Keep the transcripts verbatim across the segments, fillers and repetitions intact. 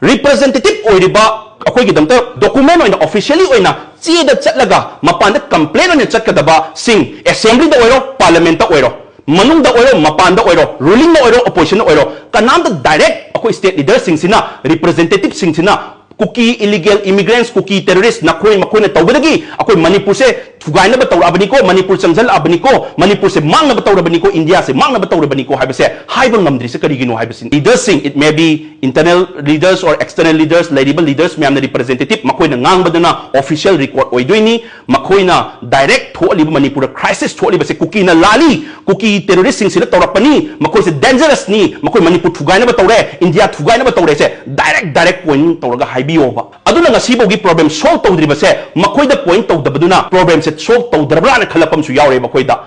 Representative ꯑꯣꯏꯔꯤꯕ, ꯑꯩꯈꯣꯏꯒꯤꯗꯃꯛꯇ document ꯑꯣꯏꯅ officially ꯑꯣꯏꯅ ꯆꯦꯗ ꯆꯠꯂꯒ ꯃꯄꯥꯟꯗ complain ꯑꯣꯏꯅ ꯆꯠꯀꯗꯕꯁꯤꯡ, assembly ꯗ ꯑꯣꯏꯔꯣ, parliament ꯇ ꯑꯣꯏꯔꯣ, ꯃꯅꯨꯡꯗ ꯑꯣꯏꯔꯣ, ꯃꯄꯥꯟꯗ ꯑꯣꯏꯔꯣ, ruling ꯅ ꯑꯣꯏꯔꯣ, opposition ꯅ ꯑꯣꯏꯔꯣ, ꯀꯅꯥꯝꯇ direct ꯑꯩꯈꯣꯏ state leader ꯁꯤꯡꯁꯤꯅ, representative ꯁꯤꯡꯁꯤꯅ ꯀꯨꯀꯤ illegal immigrants, ꯀꯨꯀꯤ terrorist ꯅꯈꯣꯏ ꯃꯈꯣꯏꯅ ꯇꯧꯕꯗꯒꯤ ꯑꯩꯈꯣꯏ ꯃꯅꯤꯄꯨꯔꯁꯦ ꯊꯨꯒꯥꯏꯅꯕ ꯇꯧꯔꯛꯑꯕꯅꯤꯀꯣ, ꯃꯅꯤꯄꯨꯔ ꯆꯪꯁꯤꯜꯂꯛꯑꯕꯅꯤꯀꯣ, ꯃꯅꯤꯄꯨꯔꯁꯦ ꯃꯥꯡꯅꯕ ꯇꯧꯔꯕꯅꯤꯀꯣ, ꯏꯟꯗꯤꯌꯥꯁꯦ ꯃꯥꯡꯅꯕ ꯇꯧꯔꯕꯅꯤꯀꯣ ꯍꯥꯏꯕꯁꯦ ꯍꯥꯏꯕ ꯉꯝꯗ꯭ꯔꯤꯁꯦ ꯀꯔꯤꯒꯤꯅꯣ ꯍꯥꯏꯕꯁꯤꯅꯤ꯫ Leader ꯁꯤꯡ, it may be internal leaders or external leaders, ꯂꯩꯔꯤꯕ leaders ꯃꯌꯥꯝꯅ representative ꯃꯈꯣꯏꯅ ꯉꯥꯡꯕꯗꯨꯅ official record ꯑꯣꯏꯗꯣꯏꯅꯤ꯫ ꯃꯈꯣꯏꯅ direct ꯊꯣꯛꯍꯜꯂꯤꯕ, ꯃꯅꯤꯄꯨꯔꯗ crisis ꯊꯣꯛꯍꯜꯂꯤꯕꯁꯦ ꯀꯨꯀꯤꯅ ꯂꯥꯜꯂꯤ, ꯀꯨꯀꯤ terrorist ꯁꯤꯡꯁꯤꯅ ꯇꯧꯔꯛꯄꯅꯤ, ꯃꯈꯣꯏꯁꯦ dangerous ꯅꯤ, ꯃꯈꯣꯏ ꯃꯅꯤꯄꯨꯔ ꯊꯨꯒꯥꯏꯅꯕ ꯇꯧꯔꯦ, ꯏꯟꯗꯤꯌꯥ ꯊꯨꯒꯥꯏꯅꯕ ꯇꯧꯔꯦꯁꯦ direct direct point ꯇꯧꯔꯒ ꯍꯥꯏꯕꯤꯌꯣꯕ꯫ ꯑꯗꯨꯅ ꯉꯁꯤꯐꯥꯎꯒꯤ problem solve ꯇꯧꯗ꯭ꯔꯤꯕꯁꯦ ꯃꯈꯣꯏꯗ point ꯇꯧꯗꯕꯗꯨꯅ problem ꯁꯦ solve ꯇꯧꯗ꯭ꯔꯕ꯭ꯔꯥꯅ ꯈꯜꯂꯛꯄ ꯑꯃꯁꯨ ꯌꯥꯎꯔꯦꯕ ꯑꯩꯈꯣꯏꯗ꯫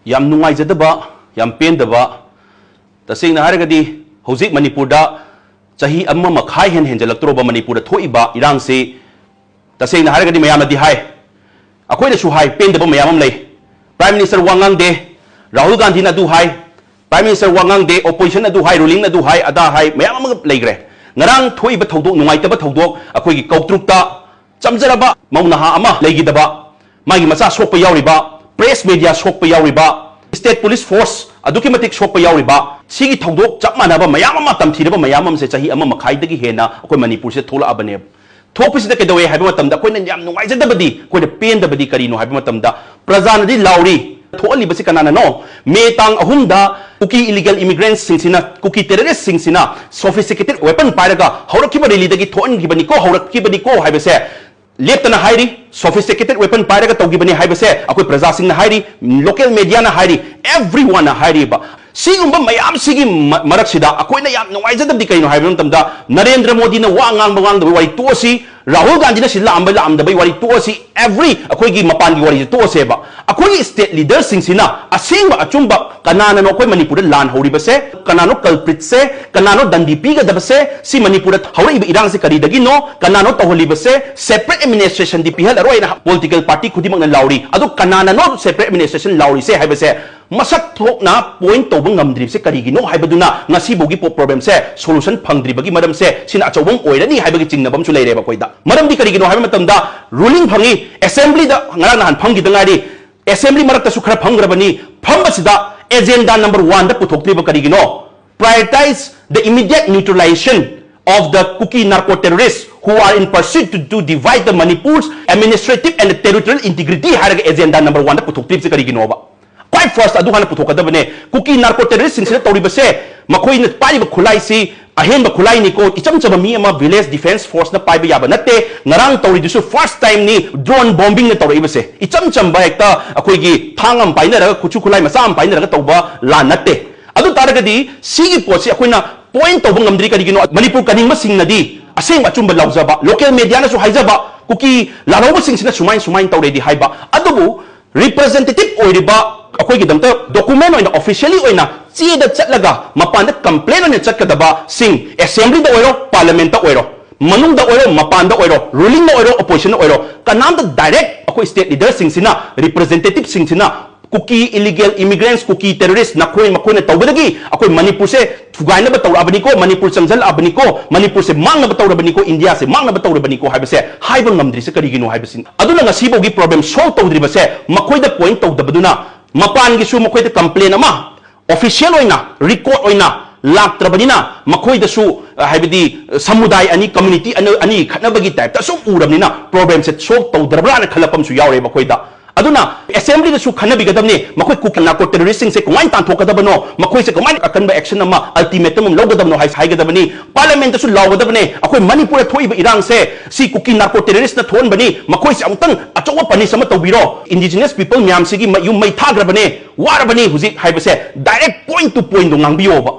ꯌꯥꯝ ꯅꯨꯡꯉꯥꯏꯖꯗꯕ, ꯌꯥꯝ ꯄꯦꯟꯗꯕ, ꯇꯁꯦꯡꯅ ꯍꯥꯏꯔꯒꯗꯤ ꯍꯧꯖꯤꯛ ꯃꯅꯤꯄꯨꯔꯗ ꯆꯍꯤ ꯑꯃ ꯃꯈꯥꯏ ꯍꯦꯟ ꯍꯦꯟꯖꯜꯂꯛꯇꯣꯔꯕ ꯃꯅꯤꯄꯨꯔꯗ ꯊꯣꯛꯏꯕ ꯏꯔꯥꯡꯁꯤ, ꯇꯁꯦꯡꯅ ꯍꯥꯏꯔꯒꯗꯤ ꯃꯌꯥꯝꯅꯗꯤ ꯍꯥꯏ, ꯑꯩꯈꯣꯏꯅꯁꯨ ꯍꯥꯏ, ꯄꯦꯟꯗꯕ ꯃꯌꯥꯝ ꯑꯃ ꯂꯩ꯫ Prime Minister ꯋꯥ ꯉꯥꯡꯗꯦ, ꯔꯥꯍꯨꯜ ꯒꯥꯟꯙꯤꯅ ꯑꯗꯨ ꯍꯥꯏ, Prime Minister ꯋꯥ ꯉꯥꯡꯗꯦ, opposition ꯑꯗꯨ ꯍꯥꯏ, ruling ꯅ ꯑꯗꯨ ꯍꯥꯏ, ꯑꯗꯥ ꯍꯥꯏ, ꯃꯌꯥꯝ ꯑꯃ ꯂꯩꯈ꯭ꯔꯦ꯫ ꯉꯔꯥꯡ ꯊꯣꯛꯏꯕ ꯊꯧꯗꯣꯛ, ꯅꯨꯡꯉꯥꯏꯇꯕ ꯊꯧꯗꯣꯛ, ꯑꯩꯈꯣꯏꯒꯤ ꯀꯧꯇ꯭ꯔꯨꯛꯇ ꯆꯝꯖꯔꯕ ꯃꯧ ꯅꯍꯥ ꯑꯃ ꯂꯩꯈꯤꯗꯕ, ꯃꯥꯒꯤ ꯃꯆꯥ ꯁꯣꯛꯄ ꯌꯥꯎꯔꯤꯕ, press media ꯁꯣꯛꯄ ꯌꯥꯎꯔꯤꯕ, state police force ꯑꯗꯨꯛꯀꯤ ꯃꯇꯤꯛ ꯁꯣꯛꯄ ꯌꯥꯎꯔꯤꯕ, ꯁꯤꯒꯤ ꯊꯧꯗꯣꯛ ꯆꯞ ꯃꯥꯟꯅꯕ ꯃꯌꯥꯝ ꯑꯃ, ꯇꯝꯊꯤꯔꯕ ꯃꯌꯥꯝ ꯑꯃꯁꯦ ꯆꯍꯤ ꯑꯃ ꯃꯈꯥꯏꯗꯒꯤ ꯍꯦꯟꯅ ꯑꯩꯈꯣꯏ ꯃꯅꯤꯄꯨꯔꯁꯤꯗ ꯊꯣꯛꯂꯛꯑꯕꯅꯦꯕ꯫ ꯊꯣꯛꯄꯁꯤꯗ ꯀꯩꯗꯧꯋꯦ ꯍꯥꯏꯕ ꯃꯇꯝꯗ ꯑꯩꯈꯣꯏꯅ ꯌꯥꯝ ꯅꯨꯡꯉꯥꯏꯖꯗꯕꯗꯤ, ꯑꯩꯈꯣꯏꯅ ꯄꯦꯟꯗꯕꯗꯤ ꯀꯔꯤꯅꯣ ꯍꯥꯏꯕ ꯃꯇꯝꯗ, ꯄ꯭ꯔꯖꯥꯅꯗꯤ ꯂꯥꯎꯔꯤ, ꯊꯣꯛꯍꯜꯂꯤꯕꯁꯤ ꯀꯅꯥꯅꯅꯣ? ꯃꯦ ꯇꯥꯡ ꯑꯍꯨꯝꯗ ꯀꯨꯀꯤ illegal immigrants ꯁꯤꯡꯁꯤꯅ, ꯀꯨꯀꯤ terrorist ꯁꯤꯡꯁꯤꯅ sophisticated weapon ꯄꯥꯏꯔꯒ ꯍꯧꯔꯛꯈꯤꯕ rally ꯗꯒꯤ ꯊꯣꯛꯍꯟꯈꯤꯕꯅꯤꯀꯣ, ꯍꯧꯔꯛꯈꯤꯕꯅꯤꯀꯣ ꯍꯥꯏꯕꯁꯦ ꯂꯦꯞꯇꯅ ꯍꯥꯏꯔꯤ꯫ Sophisticated weapon ꯄꯥꯏꯔꯒ ꯇꯧꯈꯤꯕꯅꯤ ꯍꯥꯏꯕꯁꯦ ꯑꯩꯈꯣꯏ ꯄ꯭ꯔꯖꯥꯁꯤꯡꯅ ꯍꯥꯏꯔꯤ, local media ꯅ ꯍꯥꯏꯔꯤ, everyone ꯅ ꯍꯥꯏꯔꯤꯕ꯫ ꯁꯤꯒꯨꯝꯕ ꯃꯌꯥꯝꯁꯤꯒꯤ ꯃ-, ꯃꯔꯛꯁꯤꯗ ꯑꯩꯈꯣꯏꯅ ꯌꯥꯝ ꯅꯨꯡꯉꯥꯏꯖꯗꯕꯗꯤ ꯀꯩꯅꯣ ꯍꯥꯏꯕ ꯃꯇꯝꯗ, ꯅꯔꯦꯟꯗ꯭ꯔ ꯃꯣꯗꯤꯅ ꯋꯥ ꯉꯥꯡꯕ ꯉꯥꯡꯗꯕꯒꯤ ꯋꯥꯔꯤ ꯇꯣꯛꯑꯁꯤ, ꯔꯥꯍꯨꯜ ꯒꯥꯟꯙꯤꯅ ꯁꯤ ꯂꯥꯛꯑꯝꯕ ꯂꯥꯛꯑꯝꯗꯕꯒꯤ ꯋꯥꯔꯤ ꯇꯣꯛꯑꯁꯤ, every ꯑꯩꯈꯣꯏꯒꯤ ꯃꯄꯥꯟꯒꯤ ꯋꯥꯔꯤꯁꯦ ꯇꯣꯛꯑꯁꯦꯕ꯫ ꯑꯩꯈꯣꯏꯒꯤ state leader ꯁꯤꯡꯁꯤꯅ ꯑꯁꯦꯡꯕ ꯑꯆꯨꯝꯕ ꯀꯅꯥꯅꯅꯣ ꯑꯩꯈꯣꯏ ꯃꯅꯤꯄꯨꯔꯗ ꯂꯥꯟ ꯍꯧꯔꯤꯕꯁꯦ, ꯀꯅꯥꯅꯣ culprit ꯁꯦ, ꯀꯅꯥꯅꯣ ꯗꯟꯗꯤ ꯄꯤꯒꯗꯕꯁꯦ, ꯁꯤ ꯃꯅꯤꯄꯨꯔꯗ ꯍꯧꯔꯛꯏꯕ ꯏꯔꯥꯡꯁꯦ ꯀꯔꯤꯗꯒꯤꯅꯣ, ꯀꯅꯥꯅꯣ ꯇꯧꯍꯜꯂꯤꯕꯁꯦ, separate administration ꯗꯤ ꯄꯤꯍꯜꯂꯔꯣꯏꯅ political party ꯈꯨꯗꯤꯡꯃꯛꯅ ꯂꯥꯎꯔꯤ꯫ ꯑꯗꯨ ꯀꯅꯥꯅꯅꯣ separate administration ꯂꯥꯎꯔꯤꯁꯦ ꯍꯥꯏꯕꯁꯦ ꯃꯁꯛ ꯊꯣꯛꯅ ꯄꯣꯏꯟ ꯇꯧꯕ ꯉꯝꯗ꯭ꯔꯤꯕꯁꯦ ꯀꯔꯤꯒꯤꯅꯣ ꯍꯥꯏꯕꯗꯨꯅ ꯉꯁꯤꯐꯥꯎꯒꯤ ꯄ꯭ꯔꯣꯕ꯭ꯂꯦꯝꯁꯦ ꯁꯣꯂꯨꯁꯟ ꯐꯪꯗ꯭ꯔꯤꯕꯒꯤ ꯃꯔꯝꯁꯦ ꯁꯤꯅ ꯑꯆꯧꯕ ꯑꯃ ꯑꯣꯏꯔꯅꯤ ꯍꯥꯏꯕꯒꯤ ꯆꯤꯡꯅꯕ ꯑꯃꯁꯨ ꯂꯩꯔꯦꯕ ꯑꯩꯈꯣꯏꯗ꯫ ꯃꯔꯝꯗꯤ ꯀꯔꯤꯒꯤꯅꯣ ꯍꯥꯏꯕ ꯃꯇꯝꯗ ꯔꯨꯂꯤꯡ ꯐꯪꯉꯤ, ꯑꯦꯁꯦꯝꯕ꯭ꯂꯤꯗ ꯉꯔꯥꯡ ꯅꯍꯥꯟ ꯐꯪꯈꯤꯗ ꯉꯥꯏꯔꯤ, ꯑꯦꯁꯦꯝꯕ꯭ꯂꯤ ꯃꯔꯛꯇꯁꯨ ꯈꯔ ꯐꯪꯈ꯭ꯔꯕꯅꯤ, ꯐꯝꯕꯁꯤꯗ ꯑꯦꯖꯦꯟꯗꯥ ꯅꯝꯕꯔ ꯋꯥꯟꯗ ꯄꯨꯊꯣꯛꯇ꯭ꯔꯤꯕ ꯀꯔꯤꯒꯤꯅꯣ? Prioritize the immediate neutralization of the Kuki narco terrorists who are in pursuit to, to divide the Manipur's administrative and territorial integrity ꯍꯥꯏꯔꯒ ꯑꯦꯖꯦꯟꯗꯥ ꯅꯝꯕꯔ ꯋꯥꯟꯗ ꯄꯨꯊꯣꯛꯇ꯭ꯔꯤꯕꯁꯦ ꯀꯔꯤꯒꯤꯅꯣꯕ? ꯈ꯭ꯋꯥꯏ ꯐꯥꯔꯁ ꯑꯗꯨ ꯍꯥꯟꯅ ꯄꯨꯊꯣꯛꯀꯗꯕꯅꯦ꯫ ꯀꯨꯀꯤ ꯅꯥꯔꯀꯣ ꯇꯦꯔꯣꯔꯤꯁꯁꯤꯡꯁꯤꯅ ꯇꯧꯔꯤꯕꯁꯦ, ꯃꯈꯣꯏꯅ ꯄꯥꯏꯔꯤꯕ ꯈꯨꯠꯂꯥꯏꯁꯤ ꯑꯍꯦꯟꯕ ꯈꯨꯠꯂꯥꯏꯅꯤꯀꯣ, ꯏꯆꯝ ꯆꯝꯕ ꯃꯤ ꯑꯃ ꯚꯤꯂꯦꯖ ꯗꯤꯐꯦꯟꯁ ꯐꯣꯔꯁꯅ ꯄꯥꯏꯕ ꯌꯥꯕ ꯅꯠꯇꯦ꯫ ꯉꯔꯥꯡ ꯇꯧꯔꯤꯗꯨꯁꯨ ꯐꯥꯔꯁ ꯇꯥꯏꯝꯅꯤ ꯗ꯭ꯔꯣꯟ ꯕꯣꯝꯕꯤꯡꯅ ꯇꯧꯔꯛꯏꯕꯁꯦ꯫ ꯏꯆꯝ ꯆꯝꯕ ꯍꯦꯛꯇ ꯑꯩꯈꯣꯏꯒꯤ ꯊꯥꯡ ꯑꯃ ꯄꯥꯏꯅꯔꯒ, ꯈꯨꯠꯁꯨ ꯈꯨꯠꯂꯥꯏ ꯃꯆꯥ ꯑꯃ ꯄꯥꯏꯅꯔꯒ ꯇꯧꯕ ꯂꯥꯟ ꯅꯠꯇꯦ꯫ ꯑꯗꯨ ꯇꯥꯔꯒꯗꯤ ꯁꯤꯒꯤ ꯄꯣꯠꯁꯤ ꯑꯩꯈꯣꯏꯅ ꯄꯣꯏꯟ ꯇꯧꯕ ꯉꯝꯗ꯭ꯔꯤ ꯀꯔꯤꯒꯤꯅꯣ? ꯃꯅꯤꯄꯨꯔ ꯀꯅꯤꯡꯕꯁꯤꯡꯅꯗꯤ ꯑꯁꯦꯡꯕ ꯑꯆꯨꯝꯕ ꯂꯥꯎꯖꯕ, ꯂꯣꯀꯦꯜ ꯃꯦꯗꯤꯌꯥꯅꯁꯨ ꯍꯥꯏꯖꯕ, ꯀꯨꯀꯤ ꯂꯥꯜꯍꯧꯕꯁꯤꯡꯁꯤꯅ ꯁꯨꯃꯥꯏ ꯁꯨꯃꯥꯏꯅ ꯇꯧꯔꯦꯗꯤ ꯍꯥꯏꯕ, ꯑꯗꯨꯕꯨ ꯔꯤꯄ꯭ꯔꯖꯦꯟꯇꯦꯇꯤꯚ ꯑꯣꯏꯔꯤꯕ ꯑꯩꯈꯣꯏꯒꯤꯗꯃꯛꯇ ꯗꯣꯀꯨꯃꯦꯟ ꯑꯣꯏꯅ, ꯑꯣꯐꯤꯁꯤꯌꯦꯜꯂꯤ ꯑꯣꯏꯅ ꯆꯦꯗ ꯆꯠꯂꯒ ꯃꯄꯥꯟꯗ ꯀꯝꯄ꯭ꯂꯦꯟ ꯑꯣꯏꯅ ꯆꯠꯀꯗꯕꯁꯤꯡ, ꯑꯦꯁꯦꯝꯕ꯭ꯂꯤꯗ ꯑꯣꯏꯔꯣ, ꯄꯥꯔꯂꯤꯌꯥꯃꯦꯟꯠꯇ ꯑꯣꯏꯔꯣ, ꯃꯅꯨꯡꯗ ꯑꯣꯏꯔꯣ, ꯃꯄꯥꯟꯗ ꯑꯣꯏꯔꯣ, ꯔꯨꯂꯤꯡꯗ ꯑꯣꯏꯔꯣ, ꯑꯣꯄꯣꯖꯤꯁꯟꯗ ꯑꯣꯏꯔꯣ, ꯀꯅꯥꯝꯇ ꯗꯥꯏꯔꯦꯛ ꯑꯩꯈꯣꯏ ꯁ꯭ꯇꯦꯠ ꯂꯤꯗꯔꯁꯤꯡꯁꯤꯅ, ꯔꯤꯄ꯭ꯔꯖꯦꯟꯇꯦꯇꯤꯚꯁꯤꯡꯁꯤꯅ ꯀꯨꯀꯤ ꯏꯂꯤꯒꯦꯜ ꯏꯃꯤꯒ꯭ꯔꯦꯟꯠꯁ, ꯀꯨꯀꯤ ꯇꯦꯔꯣꯔꯤꯁꯠ, ꯅꯈꯣꯏ ꯃꯈꯣꯏꯅ ꯇꯧꯕꯗꯒꯤ ꯑꯩꯈꯣꯏ ꯃꯅꯤꯄꯨꯔꯁꯦ ꯊꯨꯒꯥꯏꯅꯕ ꯇꯧꯔꯛꯑꯕꯅꯤꯀꯣ, ꯃꯅꯤꯄꯨꯔ ꯆꯪꯁꯤꯜꯂꯛꯑꯕꯅꯤꯀꯣ, ꯃꯅꯤꯄꯨꯔꯁꯦ ꯃꯥꯡꯅꯕ ꯇꯧꯔꯕꯅꯤꯀꯣ, ꯏꯟꯗꯤꯌꯥꯁꯦ ꯃꯥꯡꯅꯕ ꯇꯧꯔꯕꯅꯤꯀꯣ ꯍꯥꯏꯕꯁꯦ ꯍꯥꯏꯕ ꯉꯝꯗ꯭ꯔꯤꯁꯦ ꯀꯔꯤꯒꯤꯅꯣ ꯍꯥꯏꯕꯁꯤꯅꯤ꯫ ꯑꯗꯨꯅ ꯉꯁꯤꯐꯥꯎꯒꯤ ꯄ꯭ꯔꯣꯕ꯭ꯂꯦꯝ ꯁꯣꯜꯕ ꯇꯧꯗ꯭ꯔꯤꯕꯁꯦ ꯃꯈꯣꯏꯗ ꯄꯣꯏꯟꯠ ꯇꯧꯗꯕꯗꯨꯅ, ꯃꯄꯥꯟꯒꯤꯁꯨ ꯃꯈꯣꯏꯗ ꯀꯝꯄ꯭ꯂꯦꯟ ꯑꯃ ꯑꯣꯐꯤꯁꯤꯌꯦꯜ ꯑꯣꯏꯅ, ꯔꯦꯀꯣꯔꯗ ꯑꯣꯏꯅ ꯂꯥꯛꯇ꯭ꯔꯕꯅꯤꯅ, ꯃꯈꯣꯏꯗꯁꯨ, ꯑ, ꯍꯥꯏꯕꯗꯤ, ꯑ, ꯁꯃꯨꯗꯥꯏ ꯑꯅꯤ, ꯀꯝꯃ꯭ꯌꯨꯅꯤꯇꯤ ꯑꯅ-, ꯑꯅꯤ ꯈꯠꯅꯕꯒꯤ ꯇꯥꯏꯞꯇ ꯁꯨꯝ ꯎꯔꯕꯅꯤꯅ ꯄ꯭ꯔꯣꯕ꯭ꯂꯦꯝꯁꯦ ꯁꯣꯜꯕ ꯇꯧꯗ꯭ꯔꯕ꯭ꯔꯥꯅ ꯈꯜꯂꯛꯄ ꯑꯃꯁꯨ ꯌꯥꯎꯔꯦꯕ ꯑꯩꯈꯣꯏꯗ꯫ ꯑꯗꯨꯅ ꯑꯦꯁꯦꯝꯕ꯭ꯂꯤꯗꯁꯨ ꯈꯟꯅꯕꯤꯒꯗꯕꯅꯤ, ꯃꯈꯣꯏ ꯀꯨꯀꯤ ꯅꯥꯔꯀꯣ ꯇꯦꯔꯣꯔꯤꯁꯠꯁꯤꯡꯁꯦ ꯀꯃꯥꯏꯅ ꯇꯥꯟꯊꯣꯛꯀꯗꯕꯅꯣ, ꯃꯈꯣꯏꯁꯦ ꯀꯃꯥꯏꯅ ꯑꯀꯟꯕ ꯑꯦꯛꯁꯟ ꯑꯃ, ꯑꯜꯇꯤꯃꯦꯇꯝ ꯑꯃ ꯂꯧꯒꯗꯕꯅꯣ ꯍꯥꯏꯁꯦ ꯍꯥꯏꯒꯗꯕꯅꯤ꯫ ꯄꯥꯔꯂꯤꯌꯥꯃꯦꯟꯠꯇꯁꯨ ꯂꯥꯎꯒꯗꯕꯅꯦ, ꯑꯩꯈꯣꯏ ꯃꯅꯤꯄꯨꯔꯗ ꯊꯣꯛꯏꯕ ꯏꯔꯥꯡꯁꯦ ꯁꯤ ꯀꯨꯀꯤ ꯅꯥꯔꯀꯣ ꯇꯦꯔꯣꯔꯤꯁꯠꯅ ꯊꯣꯛꯍꯟꯕꯅꯤ, ꯃꯈꯣꯏꯁꯦ ꯑꯃꯨꯛꯇꯪ ꯑꯆꯧꯕ ꯄꯅꯤꯁ ꯑꯃ ꯇꯧꯕꯤꯔꯣ, ꯏꯟꯗꯤꯖꯤꯅꯁ ꯄꯤꯄꯜ ꯃꯌꯥꯝꯁꯤꯒꯤ ꯃ-, ꯌꯨꯝ ꯃꯩ ꯊꯥꯈ꯭ꯔꯕꯅꯦ, ꯋꯥꯔꯕꯅꯤ ꯍꯧꯖꯤꯛ ꯍꯥꯏꯕꯁꯦ ꯗꯥꯏꯔꯦꯛ ꯄꯣꯏꯟꯠ ꯇꯨ ꯄꯣꯏꯟꯠꯇꯣ ꯉꯥꯡꯕꯤꯌꯣꯕ꯫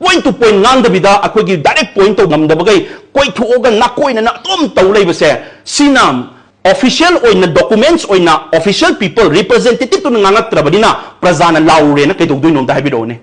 ꯄꯣꯏꯟꯠ ꯇꯨ ꯄꯣꯏꯟꯠ ꯉꯥꯡꯗꯕꯤꯗ ꯑꯩꯈꯣꯏꯒꯤ ꯗꯥꯏꯔꯦꯛ ꯄꯣꯏꯟꯠ ꯇꯧ ꯉꯝꯗꯕꯈꯩ ꯀꯣꯏꯊꯣꯛꯑꯒ ꯅꯥꯀꯣꯏꯅꯅ ꯑꯗꯨꯝ ꯇꯧ ꯂꯩꯕꯁꯦ, ꯁꯤꯅ ꯑꯣꯐꯤꯁꯤꯌꯦꯜ ꯑꯣꯏꯅ, ꯗꯣꯀꯨꯃꯦꯟꯠꯁ ꯑꯣꯏꯅ ꯑꯣꯐꯤꯁꯤꯌꯦꯜ ꯄꯤꯄꯜ ꯔꯤꯄ꯭ꯔꯖꯦꯟꯇꯦꯇꯤꯚꯇꯨꯅ ꯉꯥꯡꯉꯛꯇ꯭ꯔꯕꯅꯤꯅ ꯄ꯭ꯔꯖꯥꯅ ꯂꯥꯎꯔꯨꯔꯦꯅ ꯀꯩꯗꯧꯗꯣꯏꯅꯣ ꯑꯝꯇ ꯍꯥꯏꯕꯤꯔꯛꯎꯅꯦ꯫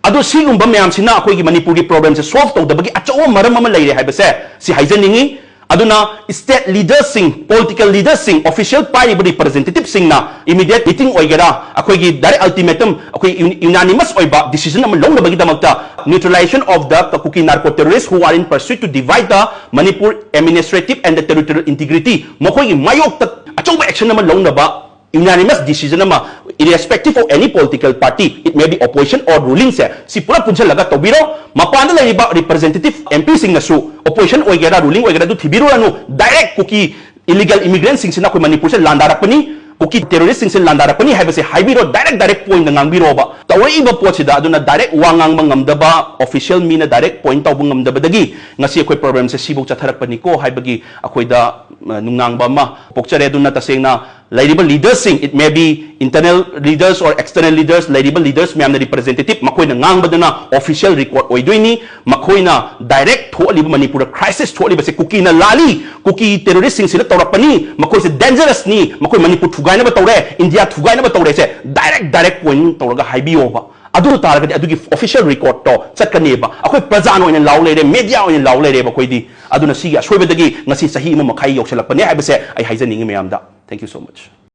ꯑꯗꯣ ꯁꯤꯒꯨꯝꯕ ꯃꯌꯥꯝꯁꯤꯅ ꯑꯩꯈꯣꯏꯒꯤ ꯃꯅꯤꯄꯨꯔꯒꯤ ꯄ꯭ꯔꯣꯕ꯭ꯂꯦꯝꯁꯦ ꯁꯣꯜꯕ ꯇꯧꯗꯕꯒꯤ ꯑꯆꯧꯕ ꯃꯔꯝ ꯑꯃ ꯂꯩꯔꯦ ꯍꯥꯏꯕꯁꯦ ꯁꯤ ꯍꯥꯏꯖꯅꯤꯡꯉꯤ꯫ ꯑꯗꯨꯅ state leaderꯁꯤꯡ, political leaderꯁꯤꯡ, official ꯄꯥꯏꯔꯤꯕ representativeꯁꯤꯡꯅ immediate meeting ꯑꯣꯏꯒꯦꯔꯥ, ꯑꯩꯈꯣꯏꯒꯤ direct ultimatum, ꯑꯩꯈꯣꯏ unanimous ꯑꯣꯏꯕ decision ꯑꯃ ꯂꯧꯅꯕꯒꯤꯗꯃꯛꯇ neutralization of the Kuki narco terrorists who are in pursuit to divide the Manipur administrative and the territorial integrity, ꯃꯈꯣꯏꯒꯤ ꯃꯥꯌꯣꯛꯇ ꯑꯆꯧꯕ action ꯑꯃ ꯂꯧꯅꯕ unanimous decision ꯑꯃ, irrespective of any political party, it may be opposition or rulingꯁꯦ, ꯁꯤ ꯄꯨꯂꯞ ꯄꯨꯟꯁꯤꯜꯂꯒ ꯇꯧꯕꯤꯔꯣ꯫ ꯃꯄꯥꯟꯗ ꯂꯩꯔꯤꯕ representative MPꯁꯤꯡꯅꯁꯨ, opposition ꯑꯣꯏꯒꯦꯔꯥ, ruling ꯑꯣꯏꯒꯦꯔꯥ, ꯑꯗꯨ ꯊꯤꯕꯤꯔꯨꯔꯅꯨ꯫ Direct ꯀꯨꯀꯤ illegal immigrantꯁꯤꯡꯁꯤꯅ ꯑꯩꯈꯣꯏ ꯃꯅꯤꯄꯨꯔꯁꯦ ꯂꯥꯟꯗꯥꯔꯛꯄꯅꯤ, ꯀꯨꯀꯤ terroristꯁꯤꯡꯁꯦ ꯂꯥꯟꯗꯥꯔꯛꯄꯅꯤ ꯍꯥꯏꯕꯁꯦ ꯍꯥꯏꯕꯤꯔꯣ, direct direct pointꯇ ꯉꯥꯡꯕꯤꯔꯣꯕ꯫ ꯇꯧꯔꯛꯏꯕ ꯄꯣꯠꯁꯤꯗ ꯑꯗꯨꯅ direct ꯋꯥ ꯉꯥꯡꯕ ꯉꯝꯗꯕ, official ꯃꯤꯅ direct point ꯇꯧꯕ ꯉꯝꯗꯕꯗꯒꯤ ꯉꯁꯤ ꯑꯩꯈꯣꯏ problemꯁꯦ ꯁꯤꯐꯧ ꯆꯠꯊꯔꯛꯄꯅꯤꯀꯣ ꯍꯥꯏꯕꯒꯤ ꯑꯩꯈꯣꯏꯗ, ꯑ, ꯅꯨꯡꯅꯥꯡꯕ ꯑꯃ ꯄꯣꯛꯆꯔꯦ꯫ ꯑꯗꯨꯅ ꯇꯁꯦꯡꯅ ꯂꯩꯔꯤꯕ leaderꯁꯤꯡ, it may be internal leaders or external leaders, ꯂꯩꯔꯤꯕ leaders ꯃꯌꯥꯝꯅ representative, ꯃꯈꯣꯏꯅ ꯉꯥꯡꯕꯗꯨꯅ official record ꯑꯣꯏꯗꯣꯏꯅꯤ꯫ ꯃꯈꯣꯏꯅ direct ꯊꯣꯛꯍꯜꯂꯤꯕ, ꯃꯅꯤꯄꯨꯔꯗ crisis ꯊꯣꯛꯍꯜꯂꯤꯕꯁꯦ ꯀꯨꯀꯤꯅ ꯂꯥꯜꯂꯤ, ꯀꯨꯀꯤ terroristꯁꯤꯡꯁꯤꯅ ꯇꯧꯔꯛꯄꯅꯤ, ꯃꯈꯣꯏꯁꯦ dangerousꯅꯤ, ꯃꯈꯣꯏ ꯃꯅꯤꯄꯨꯔ ꯊꯨꯒꯥꯏꯅꯕ ꯇꯧꯔꯦ, ꯏꯟꯗꯤꯌꯥ ꯊꯨꯒꯥꯏꯅꯕ ꯇꯧꯔꯦꯁꯦ direct direct point ꯇꯧꯔꯒ ꯍꯥꯏꯕꯤꯌꯣꯕ꯫ ꯑꯗꯨ ꯇꯥꯔꯒꯗꯤ ꯑꯗꯨꯒꯤ official recordꯇꯣ ꯆꯠꯀꯅꯦꯕ꯫ ꯑꯩꯈꯣꯏ ꯄ꯭ꯔꯖꯥꯅ ꯑꯣꯏꯅ ꯂꯥꯎ ꯂꯩꯔꯦ, media ꯑꯣꯏꯅ ꯂꯥꯎ ꯂꯩꯔꯦꯕ ꯑꯩꯈꯣꯏꯗꯤ꯫ ꯑꯗꯨꯅ ꯁꯤꯒꯤ ꯑꯁꯣꯏꯕꯗꯒꯤ ꯉꯁꯤ ꯆꯍꯤ ꯑꯃ ꯃꯈꯥꯏ ꯌꯧꯁꯜꯂꯛꯄꯅꯦ ꯍꯥꯏꯕꯁꯦ ꯑꯩ ꯍꯥꯏꯖꯅꯤꯡꯉꯤ ꯃꯌꯥꯝꯗ꯫ Thank you so much.